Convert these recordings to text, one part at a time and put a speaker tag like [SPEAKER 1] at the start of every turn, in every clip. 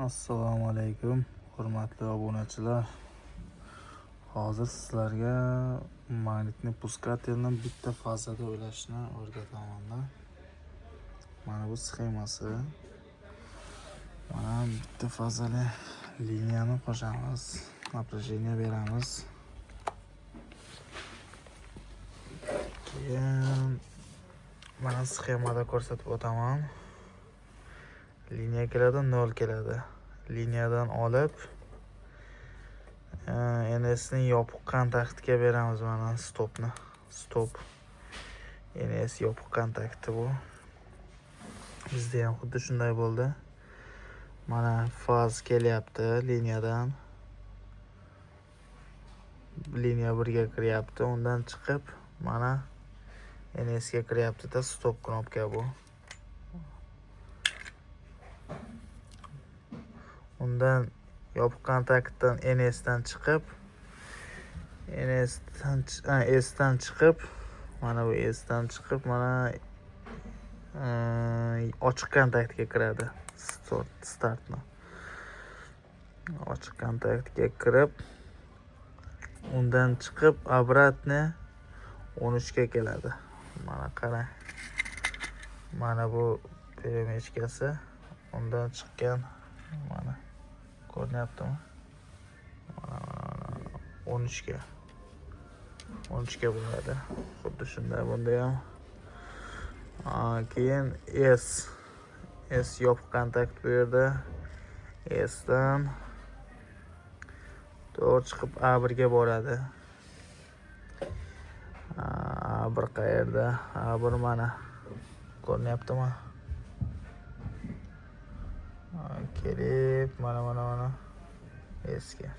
[SPEAKER 1] Assalomu alaykum, hurmatli obunachilar. Hozir sizlarga magnitni пускатель ni bitta fazada ulashni o'rgatamanda. Mana bu sxemasi. Mana bitta fazali liniyani qo'shamiz, напряжение beramiz. Keyin mana sxemada ko'rsatib o'taman. Liniya keladi, 0 keladi. Liniyadan olib NS ning yopiq kontaktiga beramiz mana stopni. Stop. NS yopiq kontakti bu. Bizda ham xuddi shunday bo'ldi. Mana faz kelyapti liniyadan. Liniya 1 ga kiryapti, undan chiqib mana NS ga kiryapti-da, stop knopka bu. Undan yopiq kontaktdan NS dan chiqib NS dan S dan chiqib, mana bu S dan chiqib mana ochiq kontaktga kiradi. Startni. Ochiq kontaktga kirib, undan chiqib обратно 13 ga keladi. Mana qarang. Mana bu перемычка si, undan chiqqan, mana ko'rinyaptimi? Mana, mana 13 ga. 13 ga bo'ladi. Xuddi shunday bunda ham. Keyin S. S yopiq kontakt bu yerda. S dan to'g'ri chiqib A1 ga boradi. A1 qayerda? A1 mana. Ko'rinyaptimi? Kelib mana, mana, mana S ga.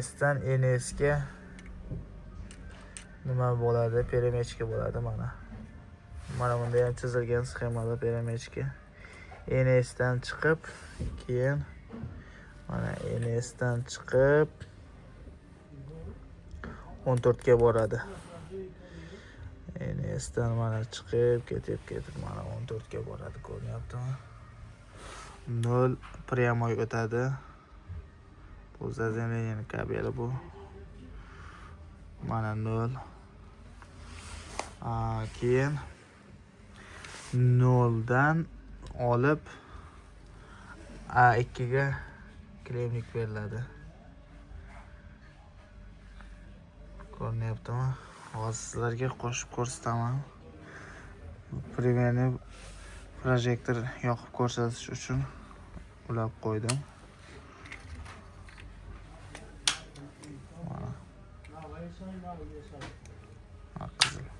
[SPEAKER 1] S dan NS ga nima bo'ladi? Перемычка bo'ladi mana. Mana bunda ham chizilgan sxemada перемычка. NS dan chiqib, keyin mana NS dan chiqib 14 ga boradi. NS dan mana chiqib ketib ketib mana 14 ga boradi, ko'rinyaptimi? 0 прямой o'tadi. Bu заземление kabeli bu. Mana 0. Keyin 0 dan olib A2 ga клеммник beriladi. Ko'rinyaptimi? Hozir sizlarga qo'shib ko'rsataman. Примерно projektor yoqib ko'rsatish uchun ulab qo'ydim. Mana. Ha, qizil.